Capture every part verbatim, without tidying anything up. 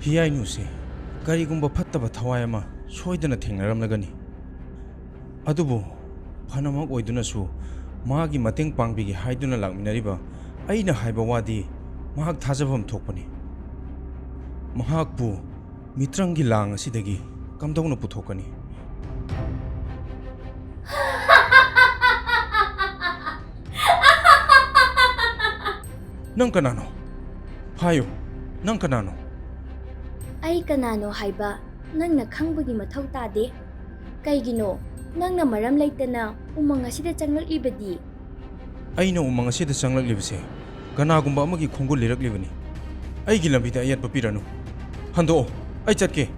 ꯍꯤꯌꯥꯏꯅꯨꯁꯦ ꯀꯔꯤꯒꯨꯝꯕ ꯐꯠꯇꯕ ꯊꯋꯥꯏ ꯑꯃ ꯁꯣꯏꯗꯅ ꯊꯦꯡꯅꯔꯝꯂꯒꯅꯤ꯫ ꯑꯗꯨꯕꯨ ꯐꯅꯃꯛ ꯑꯣꯏꯗꯨꯅꯁꯨ ꯃꯥꯒꯤ ꯃꯇꯦꯡ ꯄꯥꯡꯕꯤꯒꯦ ꯍꯥꯏꯗꯨꯅ ꯂꯥꯛꯃꯤꯟꯅꯔꯤꯕ ꯑꯩꯅ ꯍꯥꯏꯕ ꯋꯥꯗꯤ ꯃꯍꯥꯛ ꯊꯥꯖꯐꯝ ꯊꯣꯛꯄꯅꯤ꯫ ꯃꯍꯥꯛꯄꯨ ꯃꯤꯇ꯭ꯔꯪꯒꯤ ꯂꯥꯡ ꯑꯁꯤꯗꯒꯤ ꯀꯝꯗꯧꯅ ꯄꯨꯊꯣꯛꯀꯅꯤ? ꯅꯪ ꯀꯅꯥꯅꯣ? ꯍꯥꯏꯌꯨ, ꯅꯪ ꯀꯅꯥꯅꯣ? ꯑꯩ ꯀꯅꯥꯅꯣ ꯍꯥꯏꯕ ꯅꯪꯅ ꯈꯪꯕꯒꯤ ꯃꯊꯧ ꯇꯥꯗꯦ꯫ ꯀꯩꯒꯤꯅꯣ ꯅꯪꯅ ꯃꯔꯝ ꯂꯩꯇꯅ ꯎꯃꯪ ꯑꯁꯤꯗ ꯆꯪꯂꯛꯂꯤꯕꯗꯤ? ꯑꯩꯅ ꯎꯃꯪ ꯑꯁꯤꯗ ꯆꯪꯂꯛꯂꯤꯕꯁꯦ ꯀꯅꯥꯒꯨꯝꯕ ꯑꯃꯒꯤ ꯈꯣꯡꯒꯨꯜ ꯂꯤꯔꯛꯂꯤꯕꯅꯤ꯫ ꯑꯩꯒꯤ ꯂꯝꯕꯤꯗ ꯑꯌꯦꯠꯄ ꯄꯤꯔꯅꯨ꯫ ꯍꯟꯗꯣꯛꯑꯣ, ꯑꯩ ꯆꯠꯀꯦ꯫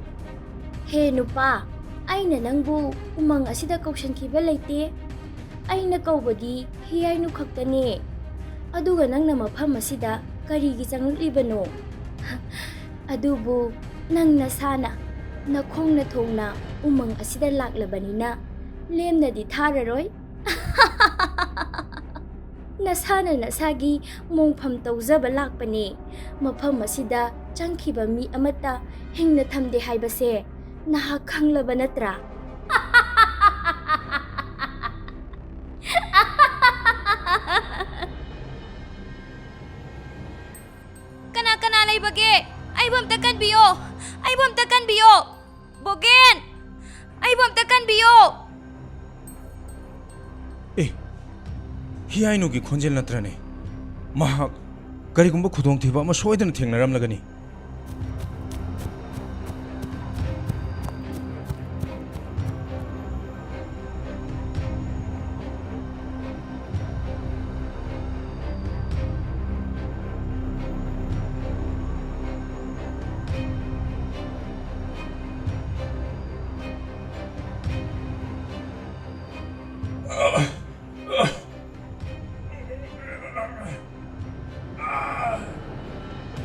ꯍꯦ ꯅꯨꯄꯥ, ꯑꯩꯅ ꯅꯪꯕꯨ ꯎꯃꯪ ꯑꯁꯤꯗ ꯀꯧꯁꯟꯈꯤꯕ ꯂꯩꯇꯦ꯫ ꯑꯩꯅ ꯀꯧꯕꯗꯤ ꯍꯤꯌꯥꯏꯅꯨ ꯈꯛꯇꯅꯦ꯫ ꯑꯗꯨꯒ ꯅꯪꯅ ꯃꯐꯝ ꯑꯁꯤꯗ ꯀꯔꯤꯒꯤ ꯆꯪꯂꯛꯂꯤꯕꯅꯣ? ꯑꯗꯨꯕꯨ ꯅꯪ ꯅꯁꯥꯅ ꯅꯈꯣꯡꯅ ꯊꯣꯡꯅ ꯎꯃꯪ ꯑꯁꯤꯗ ꯂꯥꯛꯂꯕꯅꯤꯅ ꯂꯦꯝꯅꯗꯤ ꯊꯥꯔꯔꯣꯏ꯫ ꯅꯁꯥꯅ ꯅꯁꯥꯒꯤ ꯃꯣꯡꯐꯝ ꯇꯧꯖꯕ ꯂꯥꯛꯄꯅꯦ꯫ ꯃꯐꯝ ꯑꯁꯤꯗ ꯆꯪꯈꯤꯕ ꯃꯤ ꯑꯃꯠꯇ ꯍꯤꯡꯅ ꯊꯝꯗꯦ ꯍꯥꯏꯕꯁꯦ ꯅꯍꯥꯛ ꯈꯪꯂꯕ ꯅꯠꯇ꯭ꯔꯥ? ꯀꯅꯥ ꯀꯅꯥ ꯂꯩꯕꯒꯦ? ꯑꯩꯕꯨ ꯑꯝꯇ ꯀꯟꯕꯤꯌꯣ! ꯑꯩꯕꯨ ꯑꯝꯇ ꯀꯟꯕꯤꯌꯣ! ꯕꯣꯒꯦꯟ! ꯑꯩꯕꯨ ꯑꯝꯇ ꯀꯟꯕꯤꯌꯣ! ꯑꯦ, ꯍꯤꯌꯥꯏꯅꯨꯒꯤ ꯈꯣꯟꯖꯦꯜ ꯅꯠꯇ꯭ꯔꯅꯦ? ꯃꯍꯥꯛ ꯀꯔꯤꯒꯨꯝꯕ ꯈꯨꯗꯣꯡꯊꯤꯕ ꯑꯃ ꯁꯣꯏꯗꯅ ꯊꯦꯡꯅꯔꯝꯂꯒꯅꯤ꯫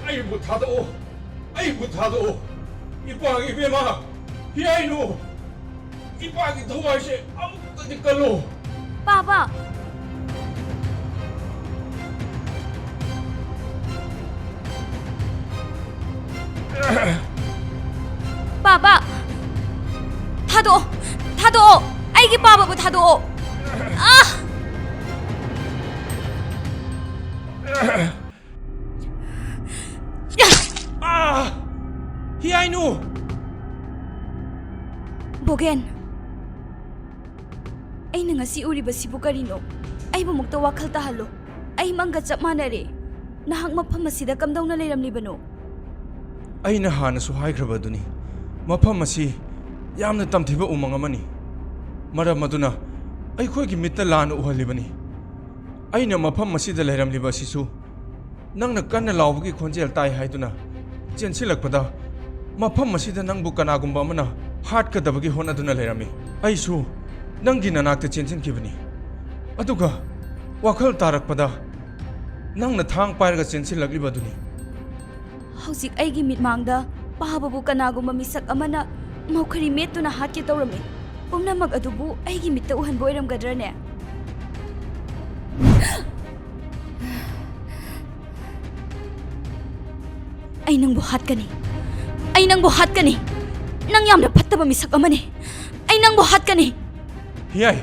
ꯑꯩꯕꯨ ꯊꯥꯗꯣꯛꯑꯣ! ꯑꯩꯕꯨ ꯊꯥꯗꯣꯛꯑꯣ! ꯏꯄꯥꯒꯤ ꯏꯕꯦꯝꯃ! ꯍꯤꯌꯥꯏꯅꯨ! ꯏꯄꯥꯒꯤ ꯊꯋꯥꯏꯁꯦ ꯑꯃꯨꯛꯇꯗꯤ ꯀꯜꯂꯣ! ꯄꯥꯕ! ꯄꯥꯕ! ꯊꯥꯗꯣꯛꯑꯣ! ꯊꯥꯗꯣꯛꯑꯣ! ꯑꯩꯒꯤ ꯄꯥꯕꯕꯨ ꯊꯥꯗꯣꯛꯑꯣ! ꯑꯥ! ꯑꯥ! ꯍꯤꯌꯥꯏꯅꯨ! ꯕꯣꯒꯦꯟ, ꯑꯩꯅ ꯉꯁꯤ ꯎꯔꯤꯕꯁꯤꯕꯨ ꯀꯔꯤꯅꯣ? ꯑꯩꯕꯨ ꯑꯃꯨꯛꯇ ꯋꯥꯈꯜ ꯇꯥꯍꯜꯂꯣ꯫ ꯑꯩ ꯃꯪꯒ ꯆꯞ ꯃꯥꯟꯅꯔꯦ꯫ ꯅꯍꯥꯛ ꯃꯐꯝ ꯑꯁꯤꯗ ꯀꯝꯗꯧꯅ ꯂꯩꯔꯝꯂꯤꯕꯅꯣ? ꯑꯩꯅ ꯍꯥꯟꯅꯁꯨ ꯍꯥꯏꯈ꯭ꯔꯕ ꯑꯗꯨꯅꯤ, ꯃꯐꯝ ꯑꯁꯤ ꯌꯥꯝꯅ ꯇꯝꯊꯤꯕ ꯎꯃꯪ ꯑꯃꯅꯤ꯫ ꯃꯔꯝ ꯑꯗꯨꯅ ꯑꯩꯈꯣꯏꯒꯤ ꯃꯤꯠꯇ ꯂꯥꯟꯅ ꯎꯍꯜꯂꯤꯕꯅꯤ꯫ ꯑꯩꯅ ꯃꯐꯝ ꯑꯁꯤꯗ ꯂꯩꯔꯝꯂꯤꯕ ꯑꯁꯤꯁꯨ ꯅꯪꯅ ꯀꯟꯅ ꯂꯥꯎꯕꯒꯤ ꯈꯣꯟꯖꯦꯜ ꯇꯥꯏ ꯍꯥꯏꯗꯨꯅ ꯆꯦꯟꯁꯤꯜꯂꯛꯄꯗ, ꯃꯐꯝ ꯑꯁꯤꯗ ꯅꯪꯕꯨ ꯀꯅꯥꯒꯨꯝꯕ ꯑꯃꯅ ꯍꯥꯠꯀꯗꯕꯒꯤ ꯍꯣꯠꯅꯗꯨꯅ ꯂꯩꯔꯝꯃꯤ꯫ ꯑꯩꯁꯨ ꯅꯪꯒꯤ ꯅꯅꯥꯛꯇ ꯆꯦꯟꯁꯤꯟꯈꯤꯕꯅꯤ꯫ ꯑꯗꯨꯒ ꯋꯥꯈꯜ ꯇꯥꯔꯛꯄꯗ, ꯅꯪꯅ ꯊꯥꯡ ꯄꯥꯏꯔꯒ ꯆꯦꯟꯁꯤꯜꯂꯛꯂꯤꯕ ꯑꯗꯨꯅꯤ꯫ ꯍꯧꯖꯤꯛ ꯑꯩꯒꯤ ꯃꯤꯠꯃꯥꯡꯗ ꯄꯥꯕꯕꯨ ꯀꯅꯥꯒꯨꯝꯕ ꯃꯤꯁꯛ ꯑꯃꯅ ꯃꯧꯈꯔꯤ ꯃꯦꯠꯇꯨꯅ ꯍꯥꯠꯀꯦ ꯇꯧꯔꯝꯃꯤ꯫ ꯄꯨꯝꯅꯃꯛ ꯑꯗꯨꯕꯨ ꯑꯩꯒꯤ ꯃꯤꯠꯇ ꯎꯍꯟꯕ ꯑꯣꯏꯔꯝꯒꯗ꯭ꯔꯅꯦ? ꯑꯩ ꯅꯪꯕꯨ ꯍꯥꯠꯀꯅꯤ꯫ ꯑꯩ ꯅꯪꯕꯨ ꯍꯥꯠꯀꯅꯤ꯫ ꯅꯪ ꯌꯥꯝꯅ ꯐꯠꯇꯕ ꯃꯤꯁꯛ ꯑꯃꯅꯤ꯫ ꯑꯩ ꯅꯪꯕꯨ ꯍꯥꯠꯀꯅꯤ꯫ ꯍꯤꯌꯥꯏ,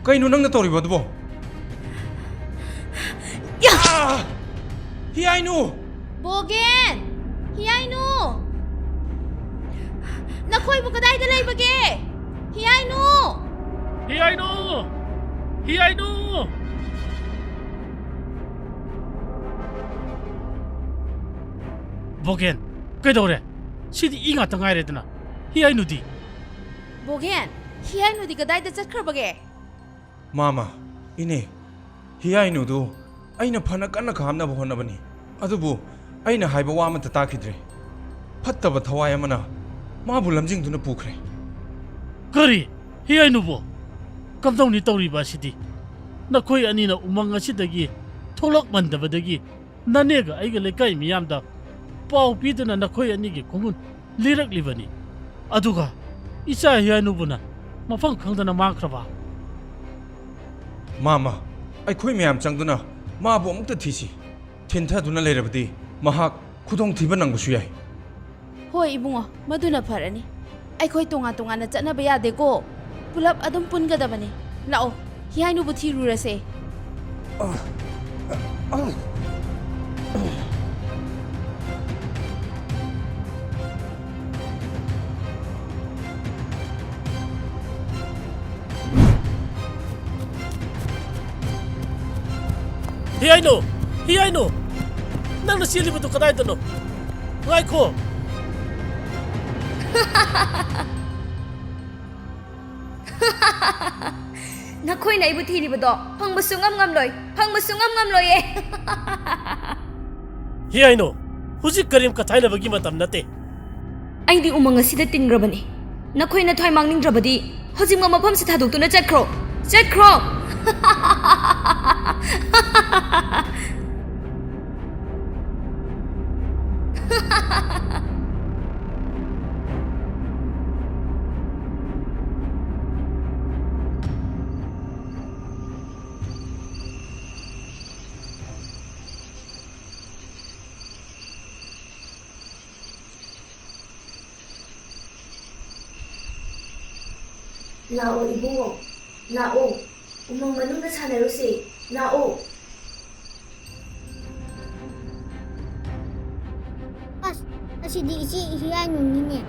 ꯀꯩꯅꯣ ꯅꯪꯅ ꯇꯧꯔꯤꯕ ꯑꯗꯨꯕꯣ? ꯌꯥ! ꯑꯥ! ꯍꯤꯌꯥꯏꯅꯨ! ꯕꯣꯒꯦꯟ! ꯍꯤꯌꯥꯏꯅꯨ! ꯅꯈꯣꯏꯕꯨ ꯀꯗꯥꯏꯗ ꯂꯩꯕꯒꯦ? ꯍꯤꯌꯥꯏꯅꯨ! ꯍꯤꯌꯥꯏꯅꯨ! ꯍꯤꯌꯥꯏꯅꯨ! ꯕꯣꯒꯦꯟ, ꯀꯩꯗꯧꯔꯦ? ꯁꯤꯗꯤ ꯏ ꯉꯥꯛꯇ ꯉꯥꯏꯔꯦꯗꯅ꯫ ꯍꯤꯌꯥꯏꯅꯨꯗꯤ? ꯕꯣꯒꯦꯟ, ꯍꯤꯌꯥꯏꯅꯨꯗꯤ ꯀꯗꯥꯏꯗ ꯆꯠꯈ꯭ꯔꯕꯒꯦ? ꯃꯥꯃ, ꯏꯅꯦ, ꯍꯤꯌꯥꯏꯅꯨꯗꯨ ꯑꯩꯅ ꯐꯅ ꯀꯟꯅ ꯈꯥꯝꯅꯕ ꯍꯣꯠꯅꯕꯅꯤ, ꯑꯗꯨꯕꯨ ꯑꯩꯅ ꯍꯥꯏꯕ ꯋꯥ ꯑꯃꯠꯇ ꯇꯥꯈꯤꯗ꯭ꯔꯦ꯫ ꯐꯠꯇꯕ ꯊꯋꯥꯏ ꯑꯃꯅ ꯃꯥꯕꯨ ꯂꯝꯖꯤꯡꯗꯨꯅ ꯄꯨꯈ꯭ꯔꯦ꯫ ꯀꯔꯤ? ꯍꯤꯌꯥꯏꯅꯨꯕꯨ? ꯀꯝꯗꯧꯅꯤ ꯇꯧꯔꯤꯕ ꯑꯁꯤꯗꯤ? ꯅꯈꯣꯏ ꯑꯅꯤꯅ ꯎꯃꯪ ꯑꯁꯤꯗꯒꯤ ꯊꯣꯛꯂꯛꯃꯟꯗꯕꯗꯒꯤ ꯅꯅꯦꯒ ꯑꯩꯒ ꯂꯩꯀꯥꯏ ꯃꯤꯌꯥꯝꯗ ꯄꯥꯎ ꯄꯤꯗꯨꯅ ꯅꯈꯣꯏ ꯑꯅꯤꯒꯤ ꯈꯣꯡꯒꯨꯟ ꯂꯤꯔꯛꯂꯤꯕꯅꯤ꯫ ꯑꯗꯨꯒ ꯏꯆꯥ ꯍꯤꯌꯥꯏꯅꯨꯕꯨꯅ ꯃꯐꯝ ꯈꯪꯗꯅ ꯃꯥꯡꯈ꯭ꯔꯕ? ꯃꯥꯃ, ꯑꯩꯈꯣꯏ ꯃꯌꯥꯝ ꯆꯪꯗꯨꯅ ꯃꯥꯕꯨ ꯑꯃꯨꯛꯇ ꯊꯤꯁꯤ꯫ ꯊꯤꯟꯊꯗꯨꯅ ꯂꯩꯔꯕꯗꯤ ꯃꯍꯥꯛ ꯈꯨꯗꯣꯡꯊꯤꯕ ꯅꯪꯕꯁꯨ ꯌꯥꯏ꯫ ꯍꯣꯏ ꯏꯕꯨꯡꯉꯣ, ꯃꯗꯨꯅ ꯐꯔꯅꯤ꯫ ꯑꯩꯈꯣꯏ ꯇꯣꯉꯥꯟ ꯇꯣꯉꯥꯟꯅ ꯆꯠꯅꯕ ꯌꯥꯗꯦꯀꯣ꯫ ꯄꯨꯂꯞ ꯑꯗꯨꯝ ꯄꯨꯟꯒꯗꯕꯅꯤ꯫ ꯂꯥꯛꯑꯣ, ꯍꯤꯌꯥꯏꯅꯨꯕꯨ ꯊꯤꯔꯨꯔꯁꯦ꯫ ꯍꯤꯌꯥꯏꯅꯨ! ꯍꯤꯌꯥꯏꯅꯨ! ꯅꯪꯅ ꯆꯦꯜꯂꯤꯕꯗꯨ ꯀꯗꯥꯏꯗꯅꯣ? ꯉꯥꯏꯈꯣ! ꯅꯈꯣꯏꯅ ꯑꯩꯕꯨ ꯊꯤꯔꯤꯕꯗꯣ ꯐꯪꯕ ꯁꯨꯡꯉꯝ ꯉꯝꯂꯣꯏ, ꯐꯪꯕ ꯁꯨꯡꯉꯝ ꯉꯝꯂꯣꯏꯌꯦ꯫ ꯍꯤꯌꯥꯏꯅꯨ, ꯍꯧꯖꯤꯛ ꯀꯔꯤꯝ ꯀꯊꯥꯏꯅꯕꯒꯤ ꯃꯇꯝ ꯅꯠꯇꯦ꯫ ꯑꯩꯗꯤ ꯎꯃꯪ ꯑꯁꯤꯗ ꯇꯤꯟꯈ꯭ꯔꯕꯅꯤ꯫ ꯅꯈꯣꯏꯅ ꯊꯋꯥꯏ ꯃꯥꯡꯅꯤꯡꯗ꯭ꯔꯕꯗꯤ ꯍꯧꯖꯤꯛꯃꯛ ꯃꯐꯝꯁꯤ ꯊꯥꯗꯣꯛꯇꯨꯅ ꯆꯠꯈ꯭ꯔꯣ꯫ ꯆꯠꯈ꯭ꯔꯣ! ꯂꯥꯛꯑꯣ ꯏꯕꯨꯡꯉꯣ, ꯂꯥꯛꯑꯣ꯫ ꯎꯃꯪ ꯃꯅꯨꯡꯗ ꯁꯥꯟꯅꯔꯨꯁꯦ꯫ ꯂꯥꯛꯑꯣ꯫ ꯑꯁ, ꯑꯁꯤꯗꯤ ꯏꯆꯦ ꯍꯤꯌꯥꯏꯅꯨꯅꯤꯅꯦ꯫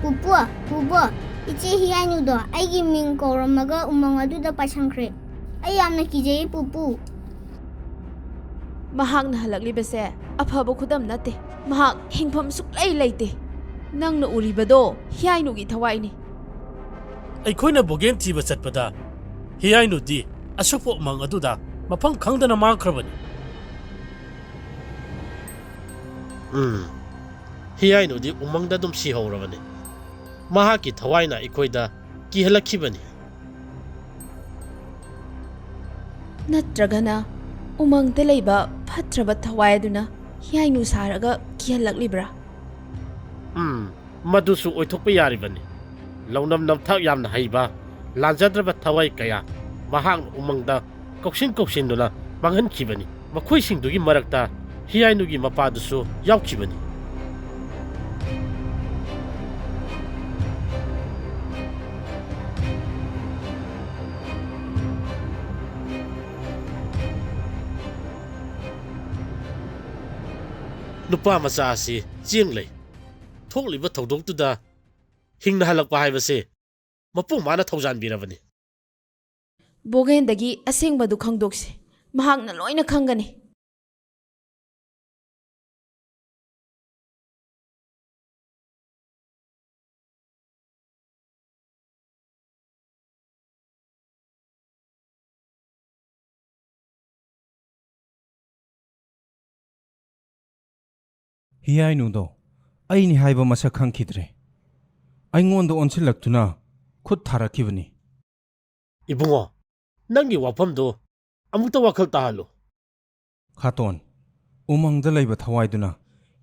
ꯄꯨꯄꯨ, ꯄꯨꯄꯨ, ꯏꯆꯦ ꯍꯤꯌꯥꯏꯅꯨꯗꯣ ꯑꯩꯒꯤ ꯃꯤꯡ ꯀꯧꯔꯝꯃꯒ ꯎꯃꯪ ꯑꯗꯨꯗ ꯄꯥꯏꯁꯟꯈ꯭ꯔꯦ꯫ ꯑꯩ ꯌꯥꯝꯅ ꯀꯤꯖꯩ, ꯄꯨꯄꯨ꯫ ꯃꯍꯥꯛꯅ ꯍꯜꯂꯛꯂꯤꯕꯁꯦ ꯑꯐꯕ ꯈꯨꯗꯝ ꯅꯠꯇꯦ꯫ ꯃꯍꯥꯛ ꯍꯤꯡꯐꯝ ꯁꯨꯛꯂꯩ ꯂꯩꯇꯦ꯫ ꯅꯪꯅ ꯎꯔꯤꯕꯗꯣ ꯍꯤꯌꯥꯏꯅꯨꯒꯤ ꯊꯋꯥꯏꯅꯤ꯫ ꯑꯩꯈꯣꯏꯅ ꯕꯣꯒꯦꯟ ꯊꯤꯕ ꯆꯠꯄꯗ ꯍꯤꯌꯥꯏꯅꯨꯗꯤ ꯑꯁꯨꯛꯄ ꯎꯃꯪ ꯑꯗꯨꯗ ꯃꯐꯝ ꯈꯪꯗꯅ ꯃꯥꯡꯈ꯭ꯔꯕꯅꯤ꯫ ꯎꯝ, ꯍꯤꯌꯥꯏꯅꯨꯗꯤ ꯎꯃꯪꯗ ꯑꯗꯨꯝ ꯁꯤꯍꯧꯔꯕꯅꯤ꯫ ꯃꯍꯥꯛꯀꯤ ꯊꯋꯥꯏꯅ ꯑꯩꯈꯣꯏꯗ ꯀꯤꯍꯜꯂꯛꯈꯤꯕꯅꯤ꯫ ꯅꯠꯇ꯭ꯔꯒꯅ ꯎꯃꯪꯗ ꯂꯩꯕ ꯐꯠꯇ꯭ꯔꯕ ꯊꯋꯥꯏ ꯑꯗꯨꯅ ꯍꯤꯌꯥꯏꯅꯨ ꯁꯥꯔꯒ ꯀꯤꯍꯜꯂꯛꯂꯤꯕ꯭ꯔꯥ? ꯎꯝ, ꯃꯗꯨꯁꯨ ꯑꯣꯏꯊꯣꯛꯄ ꯌꯥꯔꯤꯕꯅꯤ꯫ ꯂꯧꯅꯝ ꯅꯝꯊꯥꯛ ꯌꯥꯝꯅ ꯍꯩꯕ, ꯂꯥꯟꯖꯗ꯭ꯔꯕ ꯊꯋꯥꯏ ꯀꯌꯥ ꯃꯍꯥꯛꯅ ꯎꯃꯪꯗ ꯀꯧꯁꯤꯟ ꯀꯧꯁꯤꯟꯗꯨꯅ ꯃꯥꯡꯍꯟꯈꯤꯕꯅꯤ꯫ ꯃꯈꯣꯏꯁꯤꯡꯗꯨꯒꯤ ꯃꯔꯛꯇ ꯍꯤꯌꯥꯏꯅꯨꯒꯤ ꯃꯄꯥꯗꯨꯁꯨ ꯌꯥꯎꯈꯤꯕꯅꯤ꯫ ꯅꯨꯄꯥ ꯃꯆꯥ ꯑꯁꯤ ꯆꯦꯡ ꯂꯩ꯫ ꯊꯣꯛꯂꯤꯕ ꯊꯧꯗꯣꯛꯇꯨꯗ ꯍꯤꯡꯅ ꯍꯜꯂꯛꯄ ꯍꯥꯏꯕꯁꯤ ꯃꯄꯨ ꯃꯥꯅ ꯊꯧꯖꯥꯟꯕꯤꯔꯕꯅꯤ꯫ ꯕꯣꯒꯦꯟꯗꯒꯤ ꯑꯁꯦꯡꯕꯗꯨ ꯈꯪꯗꯣꯛꯁꯤ꯫ ꯃꯍꯥꯛꯅ ꯂꯣꯏꯅ ꯈꯪꯒꯅꯤ꯫ ꯍꯤꯌꯥꯏꯅꯨꯗꯣ ꯑꯩꯅꯤ ꯍꯥꯏꯕ ꯃꯁꯛ ꯈꯪꯈꯤꯗ꯭ꯔꯦ꯫ ꯑꯩꯉꯣꯟꯗ ꯑꯣꯟꯁꯤꯜꯂꯛꯇꯨꯅ ꯈꯨꯠ ꯊꯥꯔꯛꯈꯤꯕꯅꯤ꯫ ꯏꯕꯨꯡꯉꯣ, ꯅꯪꯒꯤ ꯋꯥꯐꯝꯗꯨ ꯑꯃꯨꯛꯇ ꯋꯥꯈꯜ ꯇꯥꯍꯜꯂꯨ꯫ ꯈꯥꯇꯣꯟ, ꯎꯃꯪꯗ ꯂꯩꯕ ꯊꯋꯥꯏꯗꯨꯅ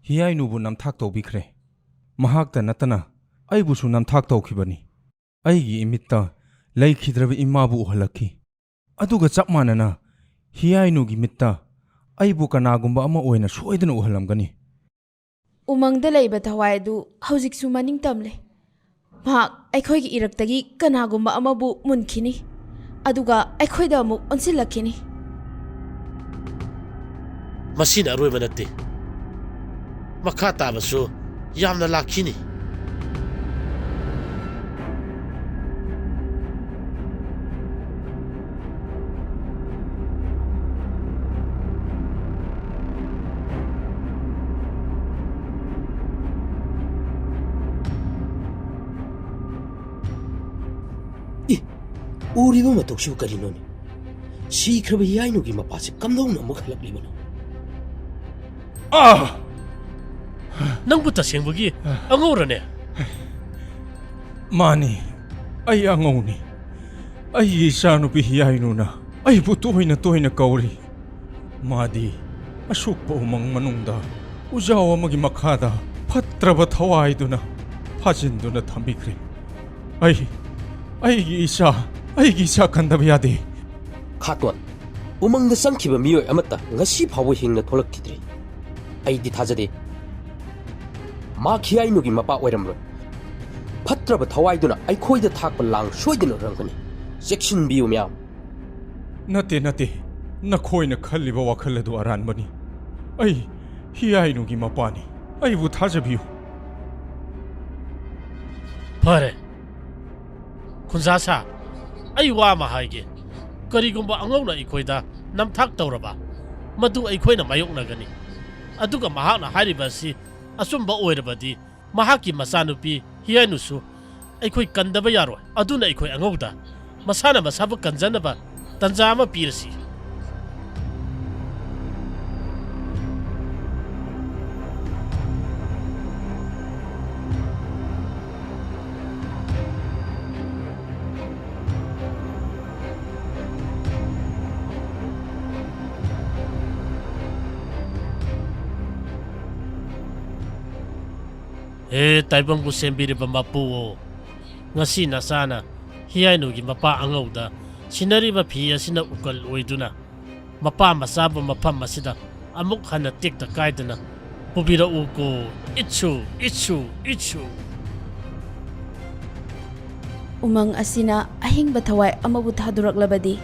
ꯍꯤꯌꯥꯏꯅꯨꯕꯨ ꯅꯝꯊꯥꯛ ꯇꯧꯕꯤꯈ꯭ꯔꯦ꯫ ꯃꯍꯥꯛꯇ ꯅꯠꯇꯅ ꯑꯩꯕꯨꯁꯨ ꯅꯝꯊꯥꯛ ꯇꯧꯈꯤꯕꯅꯤ꯫ ꯑꯩꯒꯤ ꯏꯃꯤꯠꯇ ꯂꯩꯈꯤꯗ꯭ꯔꯕ ꯏꯃꯥꯕꯨ ꯎꯍꯜꯂꯛꯈꯤ꯫ ꯑꯗꯨꯒ ꯆꯞ ꯃꯥꯟꯅꯅ ꯍꯤꯌꯥꯏꯅꯨꯒꯤ ꯃꯤꯠꯇ ꯑꯩꯕꯨ ꯀꯅꯥꯒꯨꯝꯕ ꯑꯃ ꯑꯣꯏꯅ ꯁꯣꯏꯗꯅ ꯎꯍꯜꯂꯝꯒꯅꯤ꯫ ꯎꯃꯪꯗ ꯂꯩꯕ ꯊꯋꯥꯏ ꯑꯗꯨ ꯍꯧꯖꯤꯛꯁꯨ ꯃꯅꯤꯡ ꯇꯝꯂꯦ꯫ ꯃꯍꯥꯛ ꯑꯩꯈꯣꯏꯒꯤ ꯏꯔꯛꯇꯒꯤ ꯀꯅꯥꯒꯨꯝꯕ ꯑꯃꯕꯨ ꯃꯨꯟꯈꯤꯅꯤ, ꯑꯗꯨꯒ ꯑꯩꯈꯣꯏꯗ ꯑꯃꯨꯛ ꯑꯣꯟꯁꯤꯜꯂꯛꯈꯤꯅꯤ꯫ ꯃꯁꯤꯅ ꯑꯔꯣꯏꯕ ꯅꯠꯇꯦ꯫ ꯃꯈꯥ ꯇꯥꯕꯁꯨ ꯌꯥꯝꯅ ꯂꯥꯛꯈꯤꯅꯤ꯫ ꯎꯔꯤꯕ ꯃꯇꯧꯁꯤꯕꯨ ꯀꯔꯤꯅꯣꯅꯦ? ꯁꯤꯈ꯭ꯔꯕ ꯍꯤꯌꯥꯏꯅꯨꯒꯤ ꯃꯄꯥꯁꯤ ꯀꯝꯗꯧꯅ ꯑꯃꯨꯛ ꯍꯜꯂꯛꯂꯤꯕꯅꯣ? ꯑꯥ! ꯅꯪꯕꯨ ꯇꯁꯦꯡꯕꯒꯤ ꯑꯉꯧꯔꯅꯦ? ꯃꯥꯅꯤ, ꯑꯩ ꯑꯉꯧꯅꯤ꯫ ꯑꯩꯒꯤ ꯏꯆꯥꯅꯨꯄꯤ ꯍꯤꯌꯥꯏꯅꯨꯅ ꯑꯩꯕꯨ ꯇꯣꯏꯅ ꯇꯣꯏꯅ ꯀꯧꯔꯤ꯫ ꯃꯥꯗꯤ ꯑꯁꯨꯛꯄ ꯎꯃꯪ ꯃꯅꯨꯡꯗ ꯎꯖꯥꯎ ꯑꯃꯒꯤ ꯃꯈꯥꯗ ꯐꯠꯇ꯭ꯔꯕ ꯊꯋꯥꯏꯗꯨꯅ ꯐꯥꯖꯤꯟꯗꯨꯅ ꯊꯝꯕꯤꯈ꯭ꯔꯦ꯫ ꯑꯩ, ꯑꯩꯒꯤ ꯏꯆꯥ, ꯑꯩꯒꯤ ꯏꯆꯥ ꯀꯟꯗꯕ ꯌꯥꯗꯦ꯫ ꯈꯥꯇꯣꯟ, ꯎꯃꯪꯗ ꯆꯪꯈꯤꯕ ꯃꯤꯑꯣꯏ ꯑꯃꯠꯇ ꯉꯁꯤ ꯐꯥꯎꯕ ꯍꯤꯡꯅ ꯊꯣꯛꯂꯛꯈꯤꯗ꯭ꯔꯤ꯫ ꯑꯩꯗꯤ ꯊꯥꯖꯗꯦ꯫ ꯃꯍꯥꯛ ꯍꯤꯌꯥꯏꯅꯨꯒꯤ ꯃꯄꯥ ꯑꯣꯏꯔꯝꯂꯣꯏ꯫ ꯐꯠꯇ꯭ꯔꯕ ꯊꯋꯥꯏꯗꯨꯅ ꯑꯩꯈꯣꯏꯗ ꯊꯥꯛꯄ ꯂꯥꯡ ꯁꯣꯏꯗꯅ ꯑꯣꯏꯔꯝꯒꯅꯤ꯫ ꯆꯦꯛꯁꯤꯟꯕꯤꯌꯨ ꯃꯌꯥꯝ꯫ ꯅꯠꯇꯦ, ꯅꯠꯇꯦ꯫ ꯅꯈꯣꯏꯅ ꯈꯜꯂꯤꯕ ꯋꯥꯈꯜ ꯑꯗꯨ ꯑꯔꯥꯟꯕꯅꯤ꯫ ꯑꯩ ꯍꯤꯌꯥꯏꯅꯨꯒꯤ ꯃꯄꯥꯅꯤ꯫ ꯑꯩꯕꯨ ꯊꯥꯖꯕꯤꯌꯨ꯫ ꯐꯔꯦ꯫ ꯈꯨꯟꯖꯥ ꯁꯥ, ꯑꯩ ꯋꯥ ꯑꯃ ꯍꯥꯏꯒꯦ꯫ ꯀꯔꯤꯒꯨꯝꯕ ꯑꯉꯧꯅ ꯑꯩꯈꯣꯏꯗ ꯅꯝꯊꯥꯛ ꯇꯧꯔꯕ, ꯃꯗꯨ ꯑꯩꯈꯣꯏꯅ ꯃꯥꯌꯣꯛꯅꯒꯅꯤ꯫ ꯑꯗꯨꯒ ꯃꯍꯥꯛꯅ ꯍꯥꯏꯔꯤꯕ ꯑꯁꯤ ꯑꯆꯨꯝꯕ ꯑꯣꯏꯔꯕꯗꯤ, ꯃꯍꯥꯛꯀꯤ ꯃꯆꯥꯅꯨꯄꯤ ꯍꯤꯌꯥꯏꯅꯨꯁꯨ ꯑꯩꯈꯣꯏ ꯀꯟꯗꯕ ꯌꯥꯔꯣꯏ꯫ ꯑꯗꯨꯅ ꯑꯩꯈꯣꯏ ꯑꯉꯧꯗ ꯃꯁꯥꯅ ꯃꯁꯥꯕꯨ ꯀꯟꯖꯅꯕ ꯇꯟꯖꯥ ꯑꯃ ꯄꯤꯔꯁꯤ꯫ ꯍꯦ ꯇꯥꯏꯕꯪꯕꯨ ꯁꯦꯝꯕꯤꯔꯤꯕ ꯃꯄꯨꯑꯣ, ꯉꯁꯤ ꯅꯆꯥꯅ ꯍꯤꯌꯥꯏꯅꯨꯒꯤ ꯃꯄꯥ ꯑꯉꯧꯗ ꯁꯤꯟꯅꯔꯤꯕ ꯐꯤ ꯑꯁꯤꯅ ꯎꯀꯜ ꯑꯣꯏꯗꯨꯅ ꯃꯄꯥ ꯃꯆꯥꯕꯨ ꯃꯐꯝ ꯑꯁꯤꯗ ꯑꯃꯨꯛ ꯍꯟꯅ ꯇꯦꯛꯇ ꯀꯥꯏꯗꯅ ꯄꯨꯕꯤꯔꯛꯎꯀꯣ꯫ ꯏꯠꯁꯨ, ꯏꯠꯁꯨ, ꯏꯠꯁꯨ꯫ ꯎꯃꯪ ꯑꯁꯤꯅ ꯑꯍꯤꯡꯕ ꯊꯋꯥꯏ ꯑꯃꯕꯨ ꯊꯥꯗꯣꯔꯛꯂꯕꯗꯤ,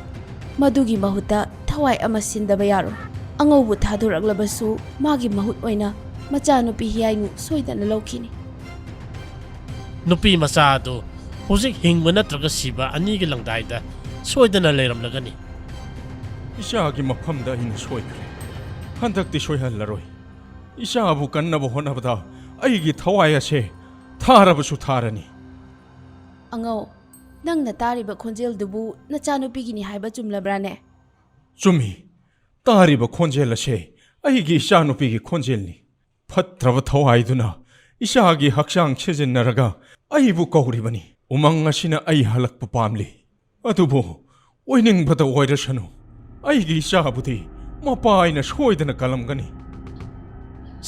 ꯃꯗꯨꯒꯤ ꯃꯍꯨꯠꯇ ꯊꯋꯥꯏ ꯑꯃ ꯁꯤꯟꯗꯕ ꯌꯥꯔꯣꯏ꯫ ꯑꯉꯧꯕ ꯊꯥꯗꯣꯔꯛꯂꯕꯁꯨ, ꯃꯥꯒꯤ ꯃꯍꯨꯠ ꯑꯣꯏꯅ ꯃꯆꯥꯅꯨꯄꯤ ꯍꯤꯌꯥꯏꯅꯨ ꯁꯣꯏꯗꯅ ꯂꯧꯈꯤꯅꯤ꯫ ꯅꯨꯄꯤ ꯃꯆꯥ ꯑꯗꯨ ꯍꯧꯖꯤꯛ ꯍꯤꯡꯕ ꯅꯠꯇ꯭ꯔꯒ ꯁꯤꯕ ꯑꯅꯤꯒꯤ ꯂꯪꯗꯥꯏꯗ ꯁꯣꯏꯗꯅ ꯂꯩꯔꯝꯂꯒꯅꯤ꯫ ꯏꯆꯥꯒꯤ ꯃꯐꯝꯗ ꯑꯩꯅ ꯁꯣꯏꯈ꯭ꯔꯦ꯫ ꯍꯟꯗꯛꯇꯤ ꯁꯣꯏꯍꯜꯂꯔꯣꯏ꯫ ꯏꯆꯥꯕꯨ ꯀꯟꯅꯕ ꯍꯣꯠꯅꯕꯗ ꯑꯩꯒꯤ ꯊꯋꯥꯏ ꯑꯁꯦ ꯊꯥꯔꯕꯁꯨ ꯊꯥꯔꯅꯤ꯫ ꯑꯉꯧ, ꯅꯪꯅ ꯇꯥꯔꯤꯕ ꯈꯣꯟꯖꯦꯜꯗꯨꯕꯨ ꯅꯆꯥꯅꯨꯄꯤꯒꯤꯅꯤ ꯍꯥꯏꯕ ꯆꯨꯝꯂꯕ꯭ꯔꯥꯅꯦ? ꯆꯨꯝꯃꯤ꯫ ꯇꯥꯔꯤꯕ ꯈꯣꯟꯖꯦꯜ ꯑꯁꯦ ꯑꯩꯒꯤ ꯏꯆꯥꯅꯨꯄꯤꯒꯤ ꯈꯣꯟꯖꯦꯜꯅꯤ꯫ ꯐꯠꯇ꯭ꯔꯕ ꯊꯋꯥꯏꯗꯨꯅ ꯏꯆꯥꯒꯤ ꯍꯛꯆꯥꯡ ꯁꯤꯖꯤꯟꯅꯔꯒ ꯑꯩꯕꯨ ꯀꯧꯔꯤꯕꯅꯤ꯫ ꯎꯃꯪ ꯑꯁꯤꯅ ꯑꯩ ꯍꯜꯂꯛꯄ ꯄꯥꯝꯂꯤ꯫ ꯑꯗꯨꯕꯨ ꯑꯣꯏꯅꯤꯡꯕꯗ ꯑꯣꯏꯔꯁꯅꯨ, ꯑꯩꯒꯤ ꯏꯆꯥꯕꯨꯗꯤ ꯃꯄꯥ ꯑꯩꯅ ꯁꯣꯏꯗꯅ ꯀꯜꯂꯝꯒꯅꯤ꯫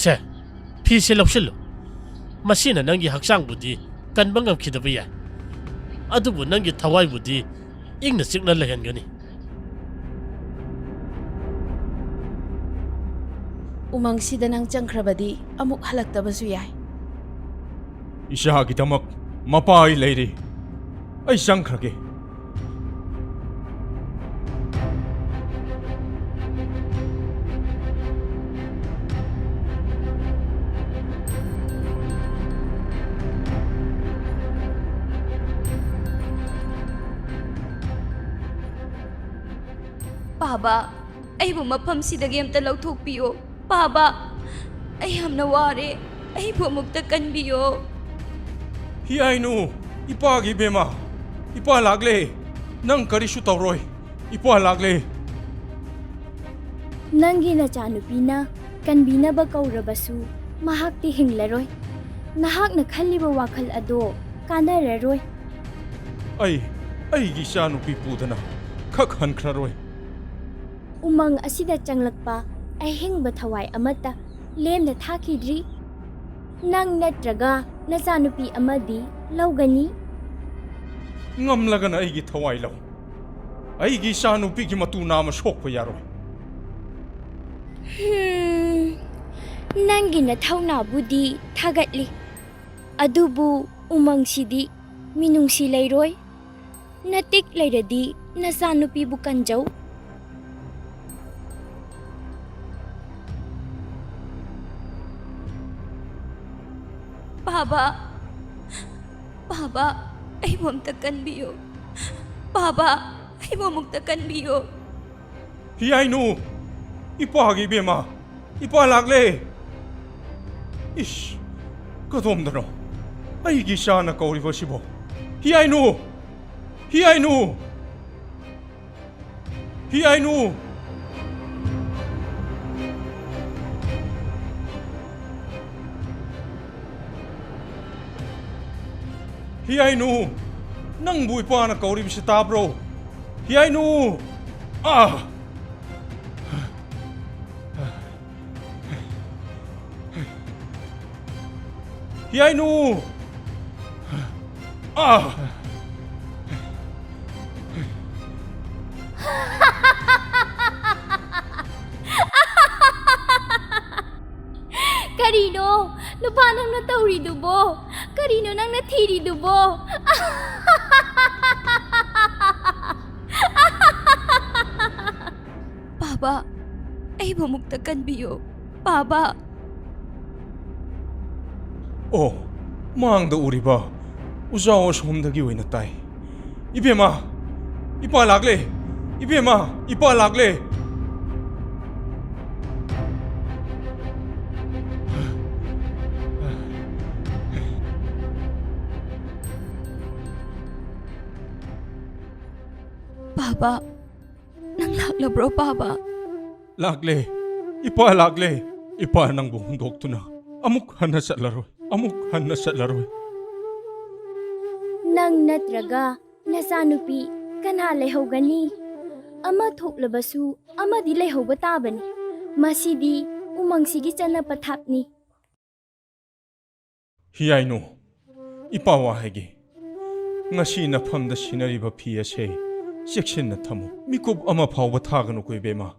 ꯁꯦ, ꯐꯤꯁꯦ ꯂꯧꯁꯤꯜꯂꯨ꯫ ꯃꯁꯤꯅ ꯅꯪꯒꯤ ꯍꯛꯆꯥꯡꯕꯨꯗꯤ ꯀꯟꯕ ꯉꯝꯈꯤꯗꯕ ꯌꯥꯏ, ꯑꯗꯨꯕꯨ ꯅꯪꯒꯤ ꯊꯋꯥꯏꯕꯨꯗꯤ ꯏꯪꯅ ꯆꯤꯛꯅ ꯂꯩꯍꯟꯒꯅꯤ꯫ ꯎꯃꯪꯁꯤꯗ ꯅꯪ ꯆꯪꯈ꯭ꯔꯕꯗꯤ ꯑꯃꯨꯛ ꯍꯜꯂꯛꯇꯕꯁꯨ ꯌꯥꯏ꯫ ꯏꯆꯥꯒꯤꯗꯃꯛ ꯃꯄꯥ ꯑꯩ ꯂꯩꯔꯤ꯫ ꯑꯩ ꯆꯪꯈ꯭ꯔꯒꯦ꯫ ꯄꯥꯕ, ꯑꯩꯕꯨ ꯃꯐꯝꯁꯤꯗꯒꯤ ꯑꯝꯇ ꯂꯧꯊꯣꯛꯄꯤꯌꯣ꯫ ꯄꯥꯕ, ꯑꯩ ꯌꯥꯝꯅ ꯋꯥꯔꯦ꯫ ꯑꯩꯕꯨ ꯑꯃꯨꯛꯇ ꯀꯟꯕꯤꯌꯣ꯫ ꯍꯤꯌꯥꯏꯅꯨ, ꯏꯄꯥꯒꯤ ꯏꯕꯦꯝꯃ, ꯏꯄꯥ ꯂꯥꯛꯂꯦ꯫ ꯅꯪ ꯀꯔꯤꯁꯨ ꯇꯧꯔꯣꯏ꯫ ꯏꯄꯥ ꯂꯥꯛꯂꯦ꯫ ꯅꯪꯒꯤ ꯅꯆꯥꯅꯨꯄꯤꯅ ꯀꯟꯕꯤꯅꯕ ꯀꯧꯔꯕꯁꯨ ꯃꯍꯥꯛꯇꯤ ꯍꯤꯡꯂꯔꯣꯏ꯫ ꯅꯍꯥꯛꯅ ꯈꯜꯂꯤꯕ ꯋꯥꯈꯜ ꯑꯗꯣ ꯀꯥꯟꯅꯔꯔꯣꯏ꯫ ꯑꯩ, ꯑꯩꯒꯤ ꯏꯆꯥꯅꯨꯄꯤ ꯄꯨꯗꯅ ꯈꯛ ꯍꯟꯈ꯭ꯔꯔꯣꯏ꯫ ꯎꯃꯪ ꯑꯁꯤꯗ ꯆꯪꯂꯛꯄ ꯑꯍꯤꯡꯕ ꯊꯋꯥꯏ ꯑꯃꯠꯇ ꯂꯦꯝꯅ ꯊꯥꯈꯤꯗ꯭ꯔꯤ꯫ ꯅꯪ ꯅꯠꯇ꯭ꯔꯒ ꯅꯆꯥꯅꯨꯄꯤ ꯑꯃꯗꯤ ꯂꯧꯒꯅꯤ꯫ ꯉꯝꯂꯒꯅ ꯑꯩꯒꯤ ꯊꯋꯥꯏ ꯂꯧ꯫ ꯑꯩꯒꯤ ꯏꯆꯥꯅꯨꯄꯤꯒꯤ ꯃꯇꯨ ꯅꯥꯝꯃ ꯁꯣꯛꯄ ꯌꯥꯔꯣꯏ꯫ ꯍꯝ, ꯅꯪꯒꯤ ꯅꯊꯧꯅꯥꯕꯨꯗꯤ ꯊꯥꯒꯠꯂꯤ, ꯑꯗꯨꯕꯨ ꯎꯃꯪꯁꯤꯗꯤ ꯃꯤꯅꯨꯡꯁꯤ ꯂꯩꯔꯣꯏ꯫ ꯅꯇꯤꯛ ꯂꯩꯔꯗꯤ ꯅꯆꯥꯅꯨꯄꯤꯕꯨ ꯀꯟꯖꯧ꯫ ꯄꯥꯕ, ꯄꯥꯕ, ꯑꯩꯕꯨ ꯑꯝꯇ ꯀꯟꯕꯤꯌꯨ꯫ ꯄꯥꯕ, ꯑꯩꯕꯨ ꯑꯃꯨꯛꯇ ꯀꯟꯕꯤꯌꯨ꯫ ꯍꯤꯌꯥꯏꯅꯨ, ꯏꯄꯥꯒꯤ ꯏꯕꯦꯝꯃ, ꯏꯄꯥ ꯂꯥꯛꯂꯦ꯫ ꯏꯁ, ꯀꯗꯣꯝꯗꯅꯣ ꯑꯩꯒꯤ ꯏꯆꯥꯅ ꯀꯧꯔꯤꯕꯁꯤꯕꯣ? ꯍꯤꯌꯥꯏꯅꯨ! ꯍꯤꯌꯥꯏꯅꯨ! ꯍꯤꯌꯥꯏꯅꯨ! ꯍꯤꯌꯥꯏꯅꯨ! ꯅꯪꯕꯨ ꯏꯄꯥꯅ ꯀꯧꯔꯤꯕꯁꯤ ꯇꯥꯕ꯭ꯔꯣ? ꯍꯤꯌꯥꯏꯅꯨ! ꯑꯥ! ꯌꯥꯏꯅꯨ! ꯑꯥ! ꯀꯔꯤꯅꯣ ꯅꯨꯄꯥ ꯅꯪꯅ ꯇꯧꯔꯤꯗꯨꯕꯣ? ꯀꯔꯤꯅꯣ ꯅꯪꯅ ꯊꯤꯔꯤꯗꯨꯕꯣ? ꯄꯥꯕ, ꯑꯩꯕꯨ ꯑꯃꯨꯛꯇ ꯀꯟꯕꯤꯌꯨ꯫ ꯄꯥꯕ꯫ ꯑꯣ, ꯃꯥꯡꯗ ꯎꯔꯤꯕ ꯎꯖꯥꯎ ꯑꯁꯣꯝꯗꯒꯤ ꯑꯣꯏꯅ ꯇꯥꯏ꯫ ꯏꯕꯦꯝꯃ, ꯏꯄꯥ ꯂꯥꯛꯂꯦ! ꯏꯕꯦꯝꯃ, ꯏꯄꯥ ꯂꯥꯛꯂꯦ! ꯄꯥꯕ, ꯅꯪ ꯂꯥꯛꯂꯕ꯭ꯔꯣ ꯄꯥꯕ? ꯂꯥꯛꯂꯦ꯫ ꯏꯄꯥ ꯂꯥꯛꯂꯦ꯫ ꯏꯄꯥ ꯅꯪꯕꯨ ꯍꯨꯟꯗꯣꯛꯇꯨꯅ ꯑꯃꯨꯛ ꯍꯟꯅ ꯆꯠꯂꯔꯣꯏ꯫ ꯑꯃꯨꯛ ꯍꯟꯅ ꯆꯠꯂꯔꯣꯏ꯫ ꯅꯪ ꯅꯠꯇ꯭ꯔꯒ ꯅꯆꯥꯅꯨꯄꯤ ꯀꯅꯥ ꯂꯩꯍꯧꯒꯅꯤ? ꯑꯃ ꯊꯣꯛꯂꯕꯁꯨ ꯑꯃꯗꯤ ꯂꯩꯍꯧꯕ ꯇꯥꯕꯅꯤ꯫ ꯃꯁꯤꯗꯤ ꯎꯃꯪꯁꯤꯒꯤ ꯆꯠꯅ ꯄꯊꯥꯞꯅꯤ꯫ ꯍꯤꯌꯥꯏꯅꯨ, ꯏꯄꯥ ꯋꯥ ꯍꯥꯏꯒꯦ꯫ ꯉꯁꯤ ꯅꯐꯝꯗ ꯁꯤꯟꯅꯔꯤꯕ ꯐꯤ ꯑꯁꯦ ꯆꯦꯛꯁꯤꯟꯅ ꯊꯝꯃꯨ꯫ ꯃꯤꯀꯨꯞ ꯑꯃ ꯐꯥꯎꯕ ꯊꯥꯒꯅꯨꯀꯣ ꯏꯕꯦꯝꯃ꯫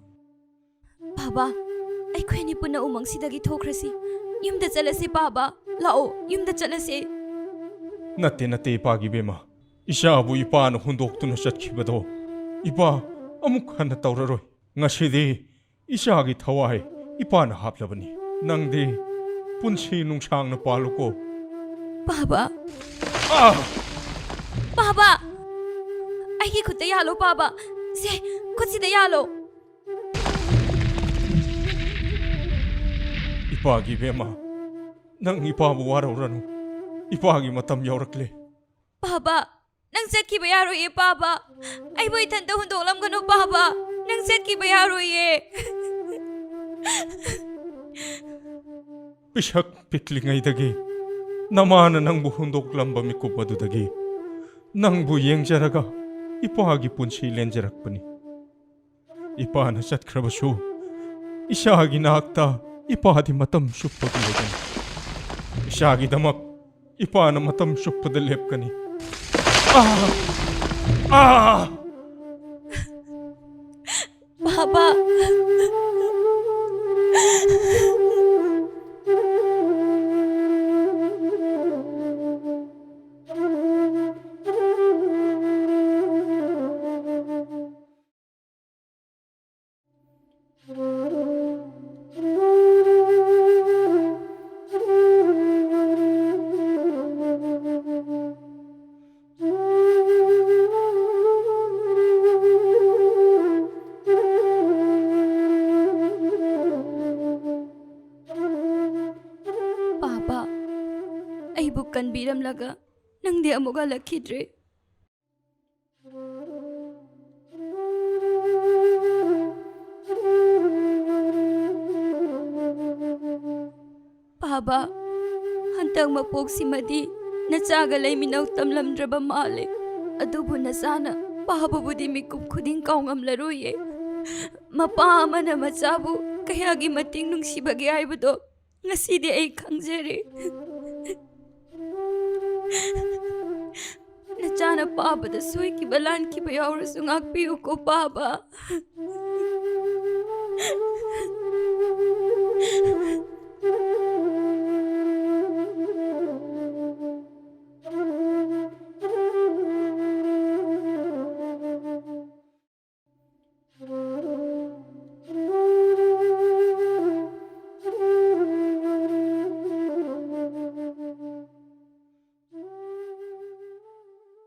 ꯄꯥꯕ, ꯑꯩꯈꯣꯏꯅꯤ ꯄꯨꯟꯅ ꯎꯃꯪꯁꯤꯗꯒꯤ ꯊꯣꯛꯈ꯭ꯔꯁꯤ꯫ ꯌꯨꯝꯗ ꯆꯠꯂꯁꯤ ꯄꯥꯕ꯫ ꯂꯥꯛꯑꯣ, ꯌꯨꯝꯗ ꯆꯠꯂꯁꯤ꯫ ꯅꯠꯇꯦ, ꯅꯠꯇꯦ, ꯏꯄꯥꯒꯤ ꯏꯕꯦꯝꯃ꯫ ꯏꯆꯥꯕꯨ ꯏꯄꯥꯅ ꯍꯨꯟꯗꯣꯛꯇꯨꯅ ꯆꯠꯈꯤꯕꯗꯣ ꯏꯄꯥ ꯑꯃꯨꯛ ꯍꯟꯅ ꯇꯧꯔꯔꯣꯏ꯫ ꯉꯁꯤꯗꯤ ꯏꯆꯥꯒꯤ ꯊꯋꯥꯏ ꯏꯄꯥꯅ ꯍꯥꯞꯂꯕꯅꯤ꯫ ꯅꯪꯗꯤ ꯄꯨꯟꯁꯤ ꯅꯨꯡꯁꯥꯡꯅ ꯄꯥꯜꯂꯨꯀꯣ꯫ ꯄꯥꯕ꯫ ꯑꯥ! ꯄꯥꯕ! ꯑꯩꯒꯤ ꯈꯨꯠꯇ ꯌꯥꯜꯂꯣ ꯄꯥꯕ꯫ ꯁꯦ, ꯈꯨꯠꯁꯤꯗ ꯌꯥꯜꯂꯣ꯫ ꯏꯄꯥꯒꯤ ꯏꯕꯦꯝꯃ, ꯅꯪ ꯏꯄꯥꯕꯨ ꯋꯥꯔꯧꯔꯅꯨ꯫ ꯏꯄꯥꯒꯤ ꯃꯇꯝ ꯌꯧꯔꯛꯂꯦ꯫ ꯄꯥꯕ, ꯅꯪ ꯆꯠꯈꯤꯕ ꯌꯥꯔꯣꯏꯌꯦ ꯄꯥꯕ꯫ ꯑꯩꯕꯨ ꯏꯊꯟꯇ ꯍꯨꯟꯗꯣꯛꯂꯝꯒꯅꯨ ꯄꯥꯕ꯫ ꯅꯪ ꯆꯠꯈꯤꯕ ꯌꯥꯔꯣꯏꯌꯦ꯫ ꯄꯤꯁꯛ ꯄꯤꯛꯂꯤꯉꯩꯗꯒꯤ ꯅꯃꯥꯅ ꯅꯪꯕꯨ ꯍꯨꯟꯗꯣꯛꯂꯝꯕ ꯃꯤꯀꯨꯞ ꯑꯗꯨꯗꯒꯤ ꯅꯪꯕꯨ ꯌꯦꯡꯖꯔꯒ ꯏꯄꯥꯒꯤ ꯄꯨꯟꯁꯤ ꯂꯦꯟꯖꯔꯛꯄꯅꯤ꯫ ꯏꯄꯥꯅ ꯆꯠꯈ꯭ꯔꯕꯁꯨ ꯏꯆꯥꯒꯤ ꯅꯥꯛꯇ ꯏꯄꯥꯗꯤ ꯃꯇꯝ ꯆꯨꯞꯄꯒꯤ ꯂꯩꯒꯅꯤ꯫ ꯏꯁꯥꯒꯤꯗꯃꯛ ꯏꯄꯥꯅ ꯃꯇꯝ ꯆꯨꯞꯄꯗ ꯂꯦꯞꯀꯅꯤ꯫ ꯑꯥ! ꯑꯥ! ꯄꯥꯕ꯫ ꯄꯥꯕ, ꯑꯩꯕꯨ ꯀꯟꯕꯤꯔꯝꯂꯒ ꯅꯪꯗꯤ ꯑꯃꯨꯛ ꯍꯜꯂꯛꯈꯤꯗ꯭ꯔꯦ꯫ ꯄꯥꯕ, ꯍꯟꯇꯛ ꯃꯄꯣꯛꯁꯤꯃꯗꯤ ꯅꯆꯥꯒ ꯂꯩꯃꯤꯟꯅꯧ ꯇꯝꯂꯝꯗ꯭ꯔꯕ ꯃꯥꯜꯂꯦ꯫ ꯑꯗꯨꯕꯨ ꯅꯆꯥꯅ ꯄꯥꯕꯕꯨꯗꯤ ꯃꯤꯀꯨꯞ ꯈꯨꯗꯤꯡ ꯀꯥꯎꯉꯝꯂꯔꯣꯏꯌꯦ꯫ ꯃꯄꯥ ꯑꯃꯅ ꯃꯆꯥꯕꯨ ꯀꯌꯥꯒꯤ ꯃꯇꯤꯛ ꯅꯨꯡꯁꯤꯕꯒꯦ ꯍꯥꯏꯕꯗꯣ ꯉꯁꯤꯗꯤ ꯑꯩ ꯈꯪꯖꯔꯦ꯫ ꯅꯆꯥꯅ ꯄꯥꯕꯗ ꯁꯣꯏꯈꯤꯕ ꯂꯥꯟꯈꯤꯕ ꯌꯥꯎꯔꯁꯨ ꯉꯥꯛꯄꯤꯌꯨꯀꯣ ꯄꯥꯕ꯫